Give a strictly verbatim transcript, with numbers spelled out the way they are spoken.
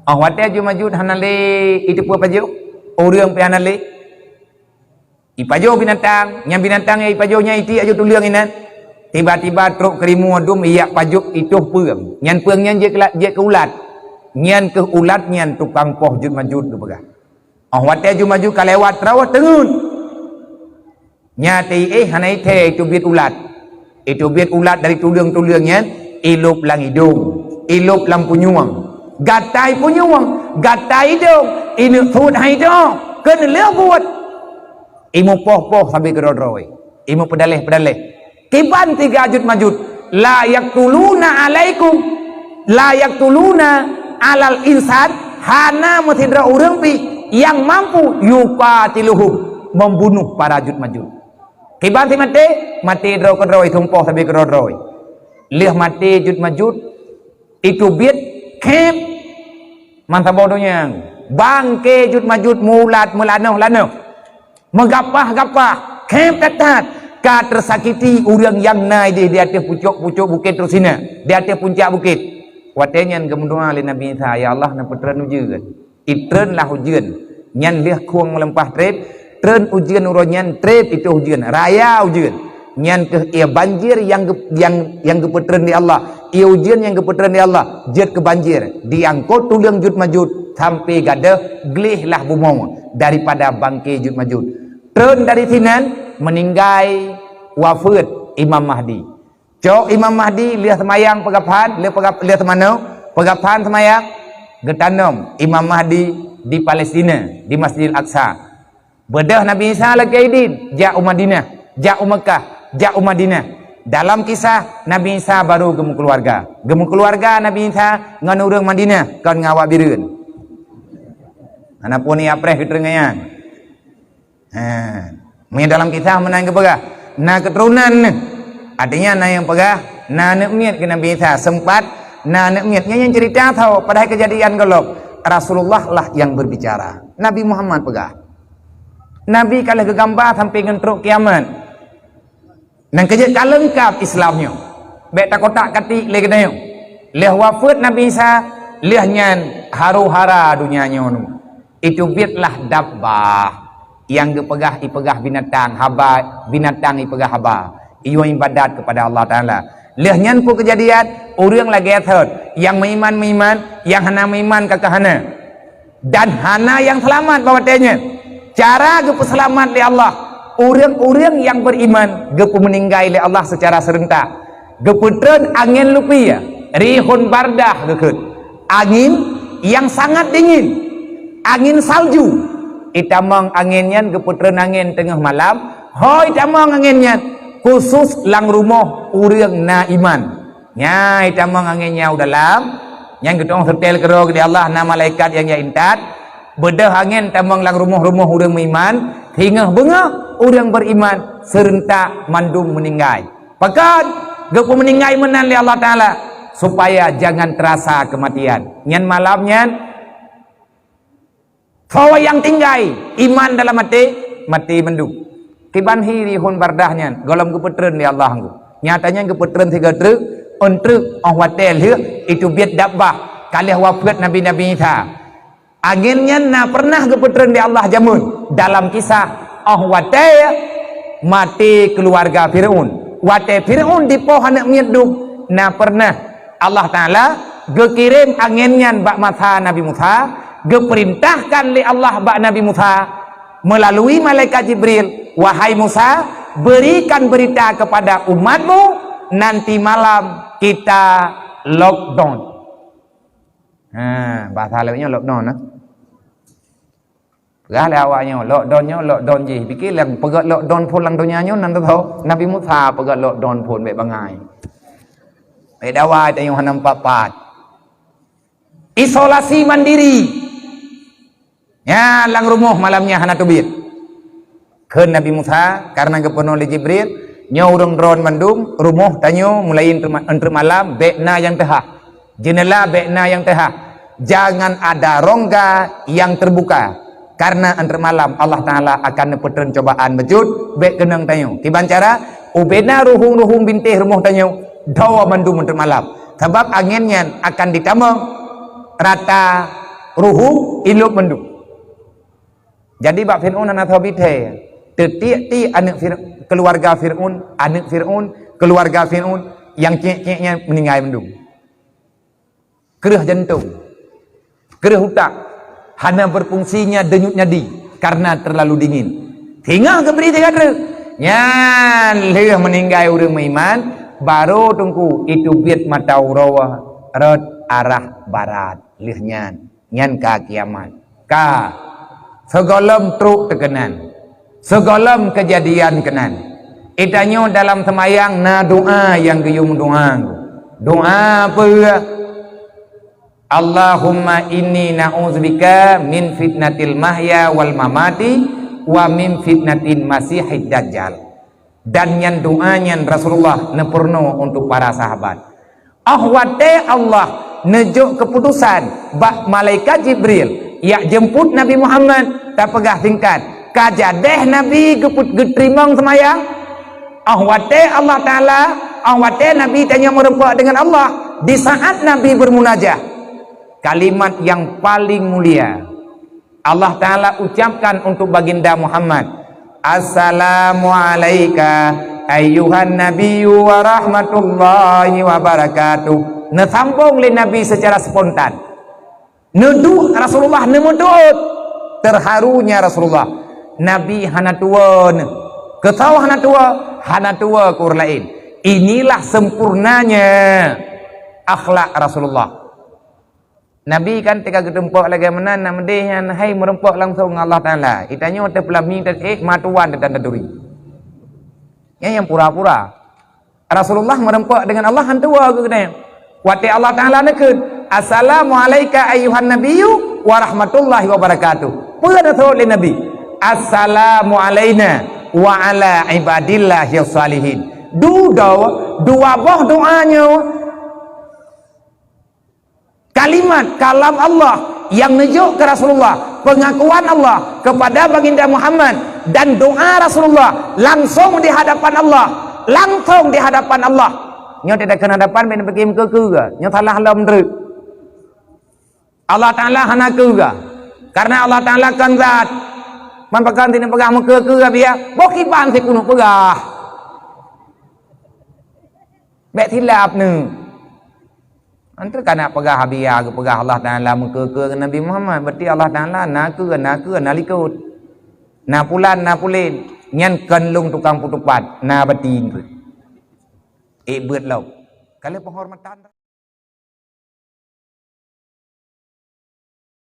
Oh watèe Jut Majut hana lé iteupeue pajoh, ureueng pih hana lé. Ipajoh binatang, nyang binatang nyang ipajoh nyan itiek aju tuleueng inan. Tiba-tiba trok keurimong dum ijak pajoh itoh peueng. Nyan peueng nyan jeuet keu la-, jeuet keu ulat. Nyan keuh ulat nyan tukang poh Jut Majut geupeugah. Oh watèe Jut Majut ka lewat teurawah teungeut. Nyan teuh éh hana ithèe iteubiet ulat. Iteubiet ulat dari tuleueng-tuleueng nyan, ilôb lam idông, ilôb lam punyueng. Gatai punyueng, gatai idông, ineuk thôt hai idông, keuneulheueh buet. Imupoh-poh sabe keudroe-droe, imupeudaléh-peudaléh. Kiban tiga Jut Majut, la yaqtuluna alaikum, la yaqtuluna alal insan, hana meusidroe ureueng pih nyang mampu yuqatiluhum, membunuh para Jut Majut. Kiban si maté, maté droe keudroe, itumpôh sabe keudroe-droe. Lheueh maté Jut Majut, iteubiet khép mantong donya. Bangke Jut Majut mulat meulanoh-lanoh, meugapah-gapah, khép that-that, ka teusakiti ureueng nyang na idéh di ateueh pucok-pucok bukét Tursina, di ateueh puncak bukét. Watèe nyan geumeudoa lé Nabi Isa, "Ya Allah, neupeutreun ujeuen." Itreun lah ujeuen, nyan lheueh khueng meulimpah trép, treun ujeuen uroe nyan trép itoh ujeuen, raya ujeuen. Nyan keuh ie banjir nyang geu-, nyang, nyang geupeutreun lé Allah, ie ujeuen nyang geupeutreun lé Allah jeuet keu banjir. Diangkot tuleueng Jut Majut sampoe gadôh gleh lah bumoe daripada bangke Jut Majut. Treun dari sinan meuninggai wafeuet Imam Mahdi. Cok Imam Mahdi lheueh seumayang peugaphan, lheueh peugap-, lheueh seumanoe, peugaphan seumayang, geutanom Imam Mahdi di Palestina, di Masjidil Aqsa. Beudôh Nabi Isa lakèe idin, jak u Madinah, jak u Meukah, jak u Madinah. Dalam kisah, Nabi Isa baru geumeukeuluwarga. Geumeukeuluwarga Nabi Isa ngon ureueng Madinah, kon ngon awak bireuen. Hana pun ia preh keuteungoh nyan. Ha, meunyoe dalam kisah meunan geupeugah, na keuturonan neuh. Artinya na nyang peugah, na aneuk miet keu Nabi Isa, sempat na aneuk miet. Nyan nyang cerita tho, padahai keujadian gohlom. Rasulullah lah nyang berbicara. Nabi Muhammad peugah. Nabi ka lheueh geugamba sampoe ngon trok kiamat. Nyang keujeuet ka leungkap Islam nyoe. Bèk takotak-katik lé geutanyoe. Lheueh wafeuet Nabi Isa, lheueh nyan haru-hara donya nyoe. Iteubiet lah dabbah nyang geupeugah, ipeugah binatang, haba, binatang ipeugah haba. Iyue ibadat keupada Allah Taala. Lheueh nyan peue keujadian? Ureueng lagèe thon, nyang meuiman meuiman, nyang hana meuiman ka keuh hana. Dan hana nyang seulamat bak watèe nyan. Cara geupeuseulamat lé Allah, ureueng-ureueng nyang beriman geupeumeuninggai lé Allah seucara seurentak. Geupeutreun angén lupie, rihun bardah geukheun. Angén nyang sangat dingin, angén salju. Itamong angén nyan geupeutreun angén teungoh malam, ho itamong angén nyan khusus lam rumoh ureueng na iman. Nyan itamong angén nyan u dalam, nyan geutu'oh seutel keudroe di Allah, na malaikat nyang jak intat. Beudôh angén tamong lam rumoh-rumoh ureueng meuiman, singoh beungoh ureueng beriman, seurentak mandum meuninggai. Pakon? Geupeumeuninggai meunan lé Allah Taala, supaya jangan terasa kematian. Nyan malam nyan, soe nyang tinggai iman dalam até, maté mandum. Kiban hi rihun bardah nyan, gohlom geupeutreun lé Allah ngon. Nyata nyan geupeutreun sigoe treuk, ôn treuk, 'oh watèe lheueh iteubiet dabbah, ka lheueh wafeuet Nabi-Nabi Isa. Angén nyan na peureunah geupeutreun lé Allah jameun. Dalam kisah, 'oh watèe maté keuluwarga Fir'aun. Watèe Fir'aun dipoh aneuk miet dum, na peureunah Allah Taala geukirém angén nyan bak masa Nabi Musa, geupeurintahkan lé Allah bak Nabi Musa meulalui malaikat Jibril, "Wahai Musa, berikan berita kepada umatmu, nanti malam kita lockdown." Ha, bahasa laén nyoe lockdown, nah. Peugah lé awak nyoe, lockdown nyoe, lockdown jih. Pikir lé peugöt lockdown phôn lam donya nyoe nan teuh. Nabi Musa peugöt lockdown phôn bèk bangai. Bèk dawai tanyoe hana pat-pat. Isolasi mandiri. Nyan lam rumoh malam nyan hana teubiet. Kheun Nabi Musa, karena geupeurunoe lé Jibril, nyoe ureueng droen mandum, rumoh tanyoe mulai eunteuk ma-, eunteuk malam, bèk na nyang teuhah. Jeunela bèk na nyang teuhah. Jangan ada rongga yang terbuka. Karena eunteuk malam Allah Taala akan neupeutreun cobaan bacut, bèk keunong tanyoe. Kiban cara, ubena ruhueng-ruhueng bintéh rumoh tanyoe, dhoe mandum eunteuk malam. Sabab angén nyan akan jitamong rata Ruhu ilop mandum. Jadi bak Fir'aun hana sabe thee. Teutiek-tiek aneuk Fir-, keuluwarga Fir'aun, aneuk Fir'aun, keuluwarga Fir'aun, nyang ciek-ciek nyan meuninggai mandum. Kreueh jantong, kreueh utak, hana berfungsinya denyut nyadi karena terlalu dingin. Singoh geubri sigoe treuk. Nyan lheueh meuninggai ureuëng meuiman, barô teungku iteubiet mata uroe rot arah barat. Lheueh nyan, nyan ka kiamat. Ka, sigohlom trok teukeunan, sigohlom keujadian keunan. Geutanyoe dalam seumayang na doa nyang geuyue meudoa. Doa peue? Allahumma inni na'udzubika min fitnatil mahya wal mamati wa min fitnatil masihid dajjal. Dan nyan doa nyan Rasulullah neupeurunoe untuk para sahabat. Óh watée Allah neujok keuputusan bak malaikat Jibril jak jeumput Nabi Muhammad, tapeugah singkat, ka jadeh Nabi geupeu-, geuteurimong seumayang. Óh watée Allah Taala, óh watée Nabi tanyoe meureumpok deungon Allah, di saat Nabi bermunajah, kalimat yang paling mulia Allah Taala ucapkan untuk Baginda Muhammad, "Assalamu alaika ayyuhan nabiyyu wa rahmatullahi wa barakatuh." Neusambong lé Nabi secara spontan. Neuduek Rasulullah neumeuduek. Terharunya Rasulullah. Nabi hana tuwoe neuh. Keu soe hana tuwoe? Hana tuwoe keu ureuëng laén. Inilah sempurnanya akhlak Rasulullah. Nabi kan teuka geuteumpok lagée meunan, nak meudeh nyan hai meureumpok langsong ngon Allah Taala. Geutanyoe teupeulami teuék ma tuan teutan taturi. Nyan nyang pura-pura. Rasulullah meureumpok deungon Allah han tuwoe keu geutanyoe. Watée Allah Taala neukheun, "Assalamu alaika ayyuhan nabiyyu wa rahmatullahi wa barakatuh." Peue neuseuôt lé Nabi? "Assalamu alaina wa ala ibadillahis salihin." Dudoe, dua boh doa nyoe. Kalimat kalam Allah nyang neujok keu Rasulullah, pengakuan Allah kepada Baginda Muhammad, dan doa Rasulullah langsung di hadapan Allah, langsung di hadapan Allah. Nyoe tidak kena hadapan, bèk neupike meukeue-keue, nyoe salah lom treuk. Allah Taala hana keue, karena Allah Taala kon zat. Man pakon sineuk peugah meukeue-keue biya, boh kiban sikunut peugah. Bèk silap neuh. Antara kana peugah biya geupeugah Allah Taala meukeue-keue ngon Nabi Muhammad, berarti Allah Taala na keue, na keue, na likot. Na pulan, na pulen. Nyan kon lôn tukang peutupat, na batin. Ék beuet lom. Kalau penghormatan